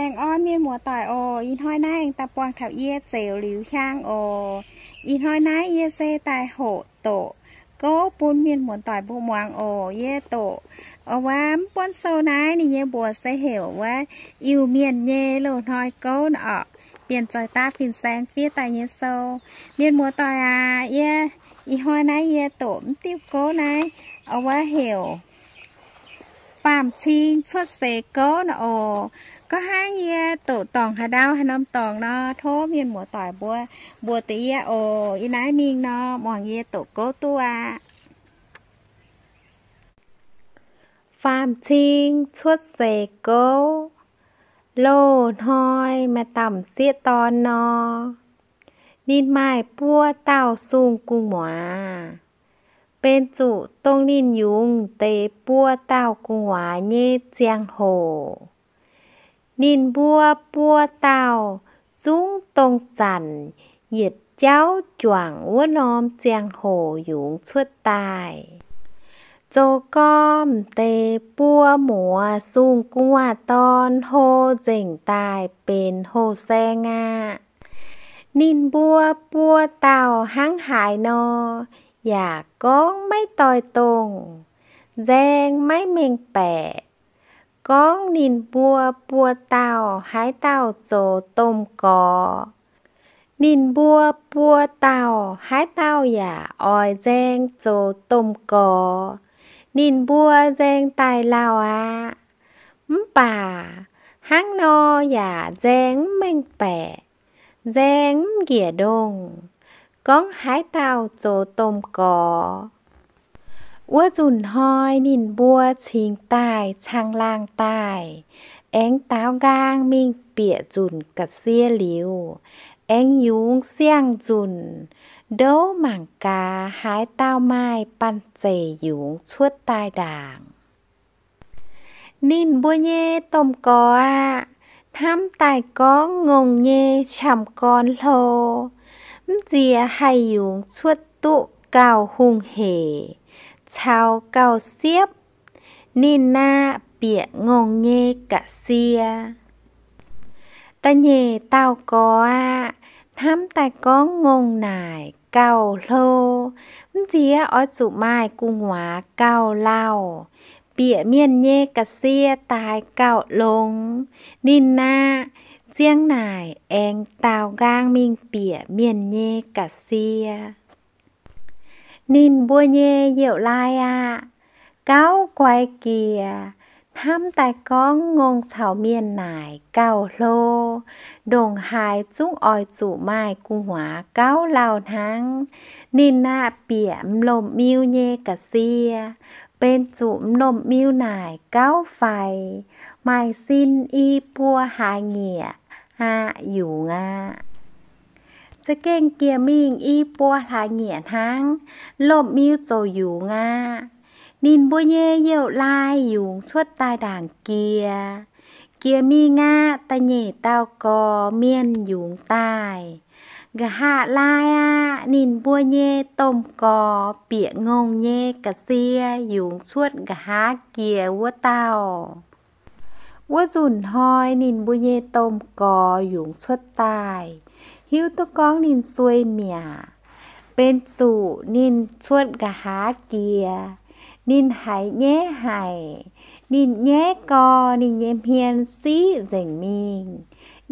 Aengx orn mienh muoz-doic oc. Ih hnoi naaiv aengx daaih buangh taux yie Zeux Liuz Hiaang oc. Ih hnoi naaiv yie se daaih hoqc doqc gouv bun mienh muoz-doic mbuo muangx oc. Yie doqc wuov mv buonv sou naaiv ninh nyei mbuox se heuc wuov Iu-Mienh nyei loz-hnoi gouv nor orqc. Bienh zoih daav fin-saeng fiev daaih nyei sou. Mienh muoz-doic aac, yie ih hnoi naaiv yie doqc mv diuh gouv naaiv wuov heuc Faam-Cing Cuotv Seix Gouv nor oc. Gorngv hnangv yie doqc dorngc haaix ndau haaix norm dorngc nor, tov mienh muoz-doic mbuo mbuox deix yie oc. Ih naaiv mingh nor muangx yie doqc gouv duqv aqv. Faam-Cing Cuotv Seix Gouv. Loz-hnoi maaih dauh m'sieqv dorn nor, ninh maaih buo dauh sung gu'nguaaz. Benx zuqc dongh ninh yungz deix buo dauh gu'nguaaz nyei ziangh hoc, ninh mbuo buo dauh zungv dongh zanc yietc jauv juangc wuov norm ziangh hoc yungz cuotv daaih. Zoux gorn m'deix buo muoz sung gu'nguaaz dorn hlo nzengc daaih benx hlo saeng aqv. Ninh mbuo buo dauh hnangv haaix nor yaac gorngv maiv doix-dongh, nzaeng maiv mengh baeqc. Gorngv ninh mbuo buo dauh haaix dauh zoux domh gorx, ninh mbuo buo dauh haaix dauh yaac oix nzaeng zoux domh gorx. Ninh mbuo nzaeng daaih lauh aqv. Mv baac hnangv nor yaac nzaeng mv mengh baeqc, nzaeng mv njiec ndongh, gorngv haaix dauh zoux domh gorx. Wuov nzunc hnoi ninh mbuo cingx daaih caangh laangh daaih, aengx daaux nqaang mingh bieqc nzunc ga'sie liuz, aengx yungz siang-nzunc, ndouv mangc gaax haaix dauh maaih banh zeic yungz cuotv daaih ndaangc. Ninh mbuo nyei domh gorx aqv, hnamv daaih gorngv ngongh nyei qamv-gorn hlo, mv nziex haih yungz cuotv duqv gauh hungh hec caux gauh siepv. Ninh aqv, bieqc ngongh nyei ga'sie. Da'nyeic dauh gorx aqv, hnamv daaih gorngv ngongh naaic gauh hlo, mv nziex oix zuqc maaih gu'nguaaz gauh lauh, bieqc mienh nyei ga'sie daaih gauh longx. Ninh aqv, ziang naaic aengx daaux nqaang mingh bieqc mienh nyei ga'sie. Ninh mbuo nyei youh laai aqv, gauv guaix jiex, hnamv daaih gorngv ngongh caux mienh naaic gauh hlo, ndongc haaix zungv oix zuqc maaih gu'nguaaz gauh lauh hnangv. Ninh aqv, bieqc m'lomh miu nyei ga'sie, benx zuqc m'lomh miu naaic gauh faix, maaih sin i buo hlaax nyieqc aqv, yungz aqv. Za'gengh jiex mingh i buo hlaax nyieqc hnangv, lomh miu ziouc yungz aqv. Ninh mbuo nyei youh laai yungz cuotv daaih ndaangc jiex. Jiex mingh aqv, da'nyeic dauh gorx mienh yungz daaih. Nqa'haav laai aqv, ninh mbuo nyei domh gorx bieqc ngongh nyei ga'sie yungz cuotv nqa'haav jiex wuov dauh. Wuov nzunc hnoi ninh mbuo nyei domh gorx yungz cuotv daaih, hiuv duqv gorngv ninh sueih mi'aqv. Benx zuqc ninh cuotv nqa'haav jiex, ninh haiz nyaiv haic. Ninh nyaiv gorx, ninh nyei hmien siqv nzengc mingh.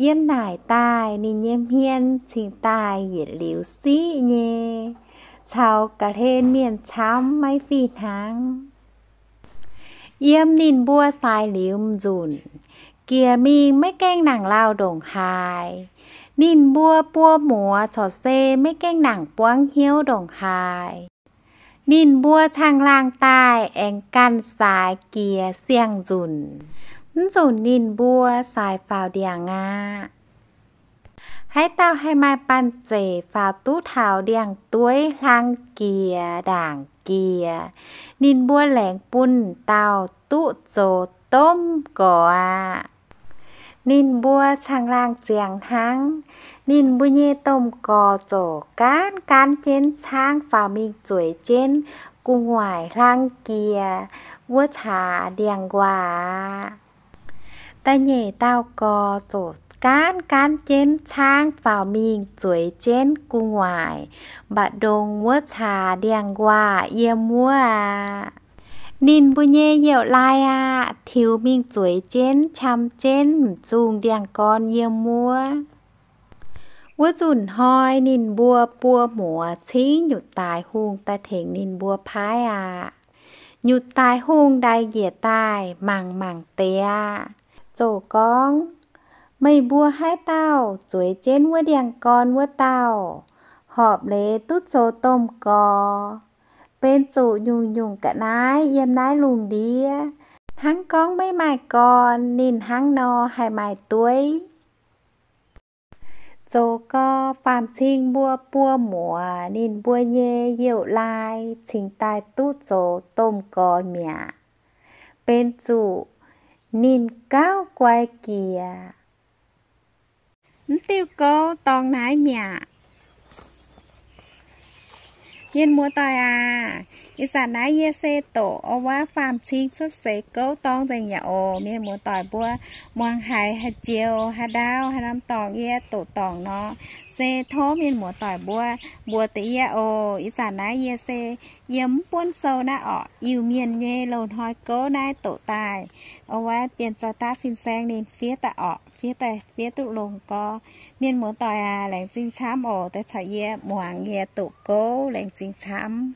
Yiem naaic daaih ninh nyei hmien cingx daaih yietc liuz siqv nyei, caux ga'hlen mienh camv maiv fih hnangv. Yiem ninh mbuo saaix liuz m'nzunc, jiex mingh maiv gaengh nangc lauh ndongc haaix. Ninh mbuo buo muoz corc se maiv gaengh nangc buangv hnyouv ndongc haaix. Ninh mbuo caangh laangh daaih aengx ganh saaix jiex siang-nzunc. Mv nzunc ninh mbuo saaix faaux ndiangx aqv. Haaix dauh haih maaih banh zeic faaux duqv taux ndiangx-dueiv hlang jiex ndaangc jiex, ninh mbuo laengz bun dauh duqv zoux domh gorx aqv. Ninh mbuo caangh laangh ziangx hnangv. Ninh mbuo nyei domh gorx ziouc gaanv gaanv jienv caangv faaux mingh zueiz jienv gu'nguaaic hlang jiex wuov caax ndiangx-nquaah aqv. Da'nyeic dauh gorx ziouc gaanv gaanv jienv caangv faaux mingh zueiz jienv gu'nguaaic mba'ndongx wuov caax ndiangx-nquaah yiem wuov aqv. Ninh mbuo nyei youh laai aah, tiux mingh zueiz jienv qam jienv m'zungh ndiangx-gorn yiem wuov. Wuov nzunc hnoi ninh mbuo buo muoz cingv nyutc daaix hungh daaih tengx ninh mbuo paaiv aqv. Nyutc daaix hungh ndaix njiec daaih mangc mangc deix aqv, ziouc gorngv, Meih mbuo haaix dauh zueiz jienv wuov ndiangx-gorn wuov dauh, horpc leiz duqv zoux domh gorx, benx zuqc nyungc-nyungc ga'naaiv yiem naaiv lungh ndiev. Hnangv gorngv maiv maaih gorn, ninh hnangv nor haih maaih dueiv. Zoux gau, faam-cing mbuo buo muoz ninh mbuo nyei youh laai cingx daaih duqv zoux domh gorx mi'aqv. Benx zuqc ninh gauh guai jiex. Mv diuh gouv dorngx naaiv mi'aqv. Mienh muoz-doic aac, ih zanc naaiv yie se doqc o wuov faam-cing cuotv seix gouv dorngx nzengc yaac oc. Mienh muoz-doic mbuo muangx haiz haaix joux haaix ndau haaix norm dorngx yie doqc dorngc nor, se tov mienh muoz-doic mbuo mbuox deix yie oc. Ih zanc naaiv yie se yiem mv buonv sou naaiv orqc, Iu-Mienh nyei loz-hnoi gouv naaiv doqc daaih, o wuov bienh zoih daav fin-saeng ninh fiev daaih orqc, fiev daaih fiev duqv longx gau. Mienh muoz-doic aac, laengz zingh camv oc, daaih caux yie muangx yie doqc gouv, laengz zingh camv.